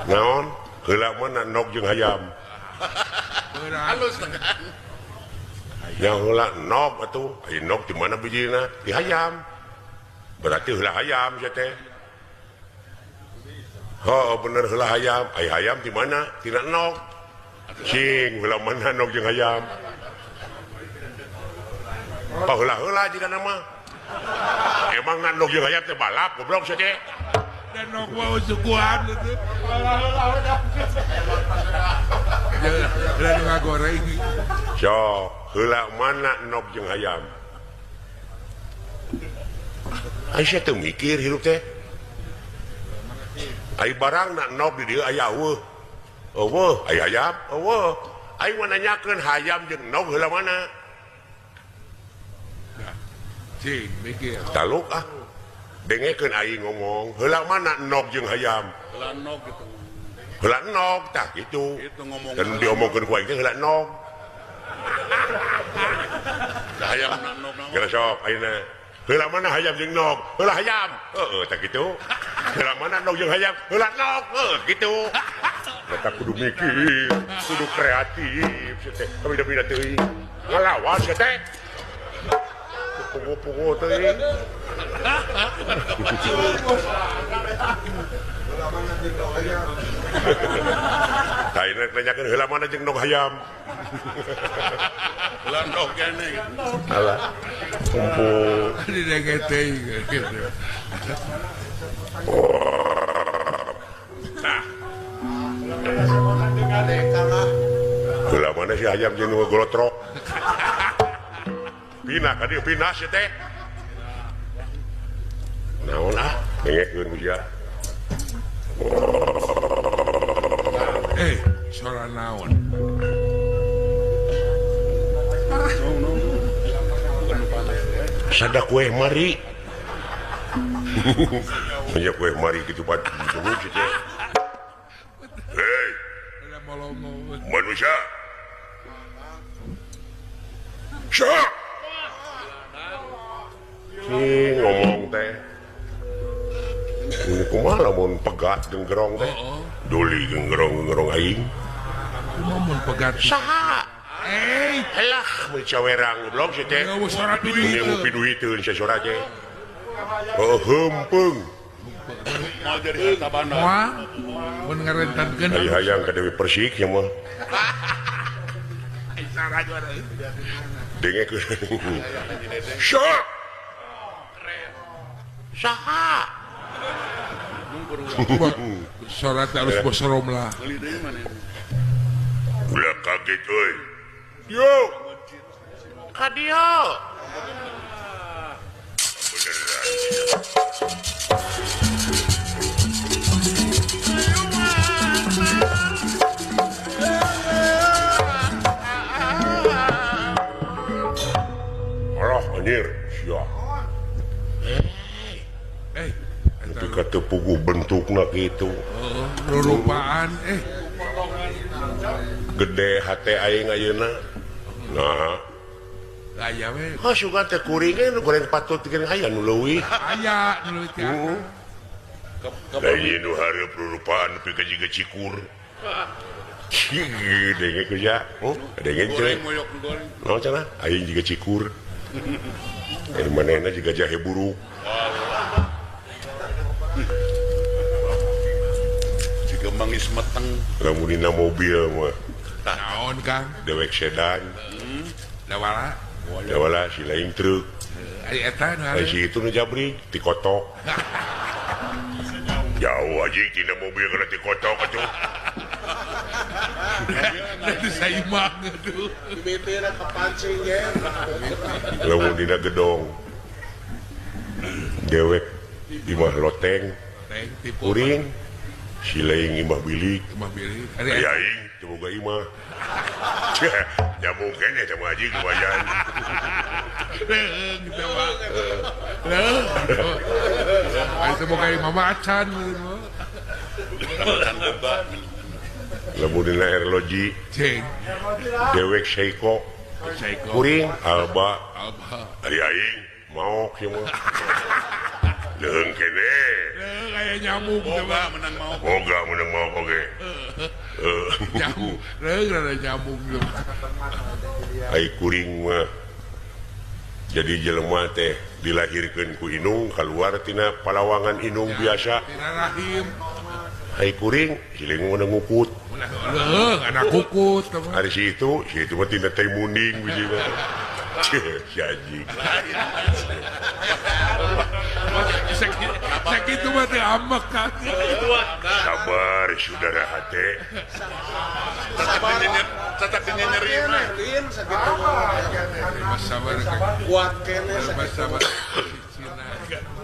Naon? Heula mana nok jeung hayam? Halus kan. Yang heula nok atuh, ai nok di mana bijina? Di hayam. Berarti heula hayam sia teh. Oh, bener heula hayam. Ai hayam di mana? Tina nok. Cing, heula mana nok jeung hayam? Oh, heula-heula jigana mah. Emang nok jeung hayam teh balap goblok sia teh. Dan nok mah sukuan itu. Heula nu ngagoreng. Sok, heula mana nok jeung hayam? Ai sia teu mikir hirup teh. Ai barangna nok di dieu aya eueuh. Eueuh, ai hayam, eueuh. Ai mah nanyakeun hayam jeung nok heula mana? Cing, mikir. Taluk ah. Dengekeun aing ngomong, heula mana nok jeung hayam? Heula nok gitu. Heula nok tah kitu. Itu ngomong. Dan diomongkeun ku aing teh heula nok. Tah hayam nok nok. Geus sok ayeuna. Heula mana hayam jeung nok? Heula hayam. Heeh tah kitu. Heula mana nok jeung hayam? Heula nok. Heuh kitu. Eta kudu mikir, kudu kreatif sia teh. Beda-beda teuing. Ngalawan sia teh. Pugu-pugu teuing. Tah ieu nanyakeun heula mana jeung nok hayam. Heula nok kene. Alah. Kumpul. Di denge teuing gitu. Nah. Heula mana si hayam jeung nu golotrok. Pindah ka dieu pindah sia teh. Naon ah, dengekeun ku sia. Sora naon? Sada kue mari. Punya kue mari kitu pat gitu teh. Hei. Manusia. Syok. Si ngomong teh. Ini kumaha lamun pegat jeung gerong teh? Duli jeung gerong-gerong aing. Kumaha mun pegat? Saha? Elah, mun cawerang goblok si teh. Ini piduiteun sia sora teh. Oh, heumpeng. Moal jadi harta banda. Moal mun ngarentankeun. Aya hayang ka Dewi Persik nya mah. Dengekeun. Syok. Saha? Sora teh harus bosorom lah. Ulah kaget euy. Yo. Ka dieu. Beneran. Alah anjir, sia. Ketika tepugu bentukna kitu. Rupaan Gede hate aing ayeuna. Nah. Aya we. Ha sugan teh kuring ge nu goreng patut geuning aya nu leuwih. Aya nu leuwih teh. Lain nu hareup rupaan nepi ka jiga cikur. Denge ku ya. Oh, denge teh. Naon cenah? Aing jiga cikur. Manehna jiga jahe buruk. Jiga mangis meteng. Lamun dina mobil mah. Naon Kang? Dewek sedan. Dawala. Dawala si lain truk. Ari eta nu ari si itu nu jabrik tikotok. Jauh aja tina mobil kana tikotok atuh. Itu saimang atuh. Bibitna kapancing ge. Lamun dina gedong. Dewek imah loteng. Kuring si lain imah bilik. Imah bilik. Ari aing teu boga imah. Nyambung keneh sama haji lumayan. Leung gitu mah. Leung. Ari teu boga imah mah acan. Lamun dina erloji cing. Dewek Seiko. Kuring Alba. Ari aing maok ieu mah. Leung keneh. Leung aya nyamuk boga menang maok. Boga menang maok oge. Heeh. Nyamuk, rada nyamuk. Ai kuring mah jadi jelema teh dilahirkeun ku inung kaluar tina palawangan inung biasa. Tina rahim. Ai kuring siling mun ngukut. Heuh, anak kukut. Ari si itu mah tina teh munding biji mah. Si anjing. Sakitu mah teh ambek kan. Sabar saudara hate. Tetap nyeri mah. Sabar kuat kene sabar.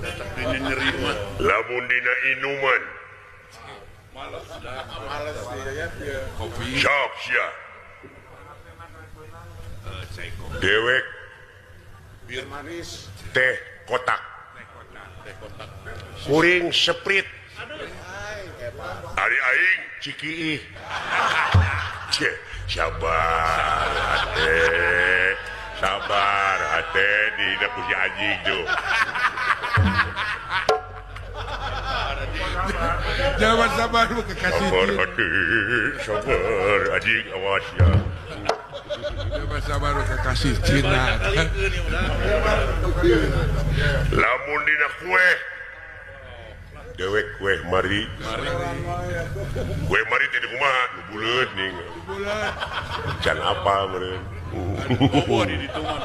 Tetap nyeri mah. Lamun dina inuman. Males dia ya. Kopi. Sok sia. Dewek bir manis teh kotak. Kuring seprit. Ari aing cikiih. Sabar hate. Sabar hate dihina ku si anjing tuh. Jangan sabar lu kekasih. Sabar hati, sabar anjing awas ya. Jangan sabar lu kekasih Cina. Lamun dina kue dewek kue mari. Kue mari teh kumaha? Nu buleut ning. Can apa meureun. Oh, di ditu mah.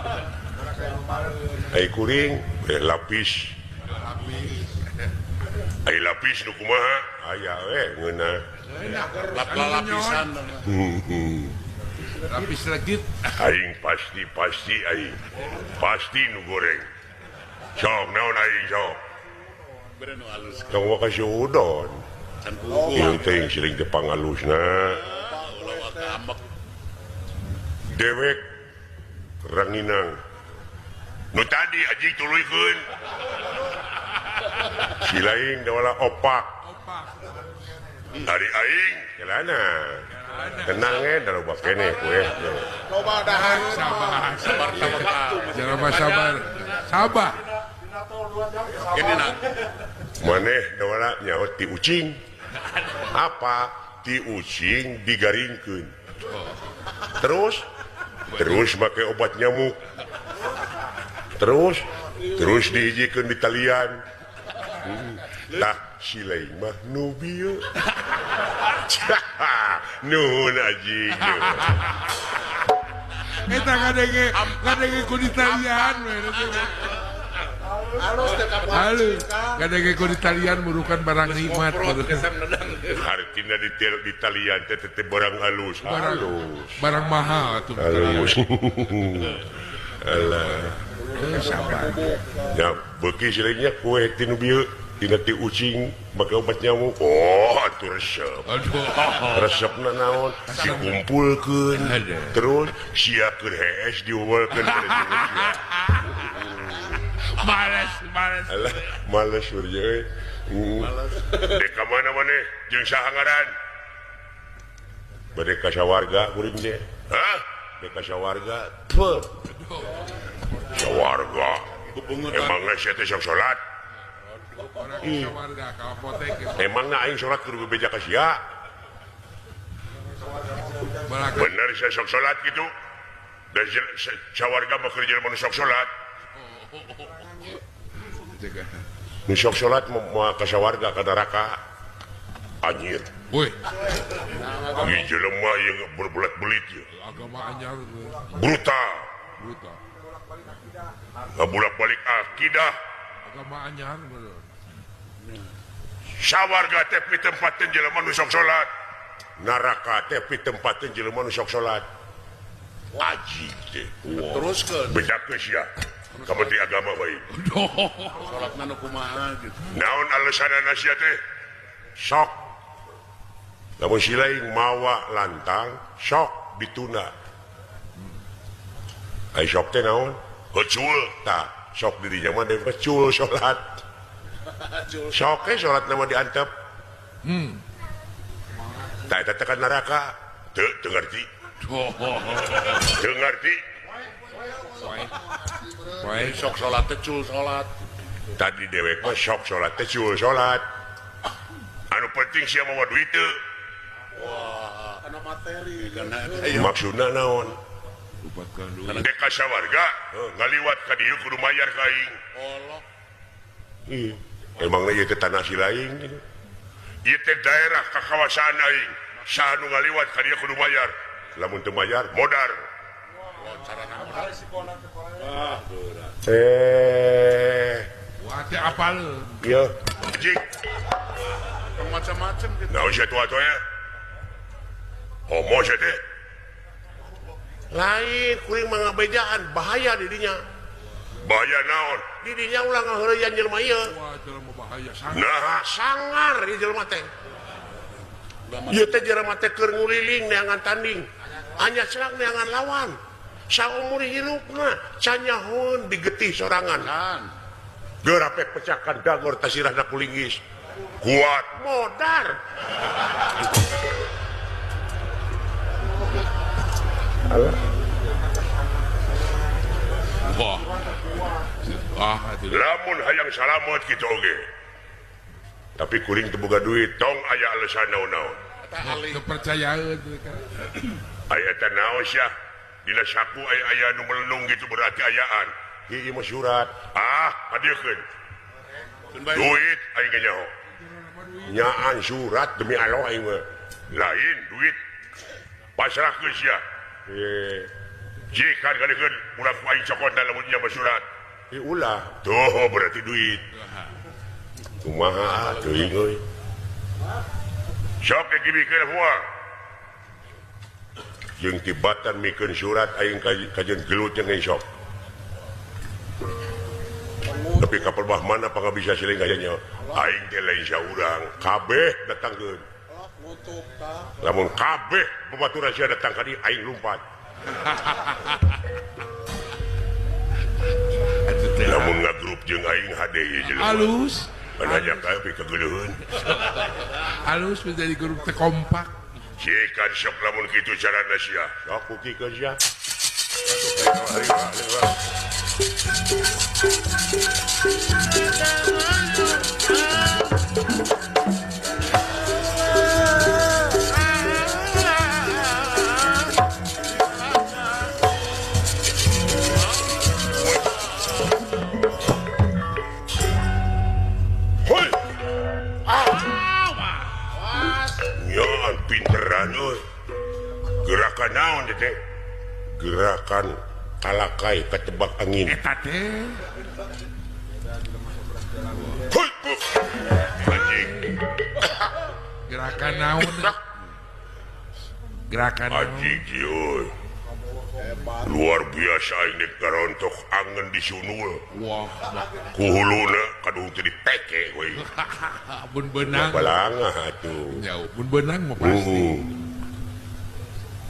Ai kuring kue lapis. Ai lapis nu kumaha? Aya we ngeunah. Lap-lapisan. Lapis legit. Aing pasti aing. Pasti nu goreng. Sok naon aing sok. Bere nu alus. Tong wa ka si udon. Can puguh. Ieu teh siling teh pangalusna. Dewek ranginang. Nu tadi anjing tuluykeun. Si lain dawala opak. Ari aing kelana. Tenang eh darobak keneh kue. Loba dahar sabar. Sabar tawakal. Jangan sabar. Sabar. Kene na. Maneh dawala nyaho ti ucing. Apa ti ucing digaringkeun. Terus make obat nyamuk. Terus dihijikeun di talian. Tah si lain mah nu bieu. Nuhun anjing. Eta kadenge ku di talian we. Halus teh halus. Kadenge ku di talian burukan barang nikmat. Hartina di talian teh teh barang halus. Halus. Barang mahal atuh. Halus. Alah. Sabar. Ya beuki siringnya kue tinu bieu tina ti ucing make obat nyamuk. Oh, atuh resep. Aduh. Resepna naon? Dikumpulkeun. Terus sia keur hees diuwelkeun. Males. Alah, males urang euy. Males. Dek ka mana maneh jeung saha ngaran? Bade ka sawarga kuring teh. Hah? Dek ka sawarga. Teuh. Sawarga. Emangna sia teh sok salat? Emangna aing salat kudu bebeja ka sia? Bener sia sok salat kitu? Da sawarga mah keur jelema nu sok salat. Nu sok salat moal ka sawarga ka neraka. Anjir. Woi. Ieu jelema ieu berbelat-belit ieu. Agama anyar. Brutal. Brutal. Ngabulak-balik akidah. Agama anyar bener. Sawarga teh pitempateun jelema nu sok salat. Neraka teh pitempateun jelema nu sok salat. Aji teh. Teruskeun. Bedakeun sia. Ka menteri agama bae. Salatna nu kumaha gitu. Naon alesanana sia teh? Sok. Lamun si lain mawa lantang, sok ditunda. Ai sok teh naon? Hecul tah. Sok dirinya mah deui hecul salat. Sok ge salat mah diantep. Tah eta teh ka neraka. Teu teu ngarti. Teu ngarti. Sok salat teh cul salat. Tadi dewek mah sok salat teh cul salat. Penting sia mawa duit teu. Wah, kana materi. Maksudna naon? Dek ka sawarga ngaliwat ka dieu kudu mayar ka aing. Allah. Ih, emangna ieu teh tanah si lain gitu. Ieu teh daerah kakawasaan aing. Saha nu ngaliwat ka dieu kudu mayar. Lamun teu mayar modar. Wah, teh apal. Ieu. Jik. Macam-macam gitu. Naon sia tua ya? Homo sia teh. Lain kuring mangabejaan bahaya didinya. Bahaya naon? Didinya ulah ngaheureuyan jelema ieu. Wah, jelema bahaya sangar. Nah, sangar ieu jelema teh. Ieu teh jelema teh keur nguliling neangan tanding. Anya serang neangan lawan. Saumur hirupna canyahoun digetih sorangan. Geura pe pecakan dagor tasirahna kulinggis. Kuat modar. Alah. Wah. Ah, lamun hayang salamet kitu oge. Tapi kuring teu boga duit, tong aya alasan naon-naon. Kepercayaan aya eta naon sia? Dina saku aya aya nu melenung gitu berarti ayaan. Ieu mah surat. Ah, hadiekeun. Duit aing ge nyaho. Nyaan surat demi Allah aing mah. Lain duit. Pasrahkeun sia. Jika kadiekeun ulah ku aing cokot lamun nya mah surat. Ulah. Tuh berarti duit. Kumaha teuing euy. Sok dibikeun moal. Jeung tibatan mikeun surat aing kajeun gelut jeung sok. Tapi kapal bah mana pangabisa siling kayanya. Aing teh lain saurang, kabeh datangkeun. Lamun kabeh babaturan sia datang ka dieu aing lumpat. Lamun ngagrup jeung aing hade ieu jelema. Halus. Banyak kae kageuleuheun. Halus menjadi grup teh kompak. Sikan sok lamun kitu carana sia. Sok bukikeun sia. Hoi. Nyaan pinteran euy. Gerakan naon teh? Gerakan kalakai ketebak angin. Eta teh. Hoi. Anjing. Gerakan naon? Gerakan naon? Anjing euy. Luar biasa ini garontok angen di sunul. Wah, ku huluna kaduh teh dipeke we. Mun beunang. Balangah atuh. Nya, mun beunang mah pasti.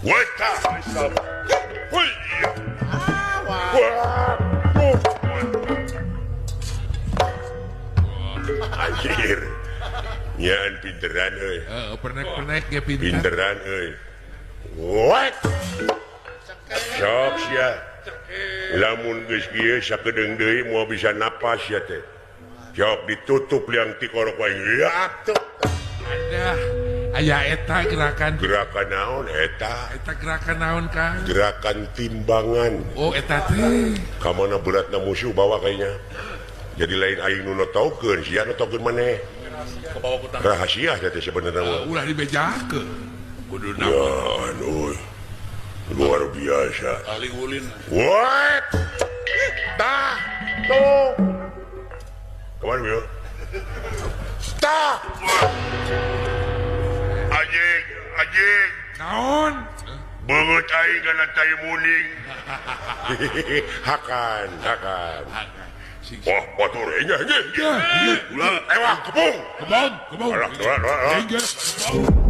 Weta. Hoi. Anjir. Nyaan pinteran euy. Heeh, pernek-pernek ge pinter. Pinteran euy. What? Sok sia. Lamun geus kieu sakedeung deui moal bisa napas sia teh. Sok ditutup liang tikorok wae. Ya atuh. Ada aya eta gerakan. Gerakan naon eta? Eta gerakan naon Kang? Gerakan timbangan. Oh eta teh. Ka mana beratna musuh bawa kayaknya. Jadi lain aing nu notaukeun, sia notaukeun maneh. Rahasia teh sebenarnya mah. Ulah dibejakeun. Kudu naon euy. Luar biasa. Ahli ulin. What? Tah, tuh. Kemana Wil? Tah. Anjing, anjing. Naon? Beungeut aing kana tai muning. Hakan, hakan. Wah, batur enya, enya. Ulah, ewah, kebung. Kebung, kebung. Alah, alah, alah.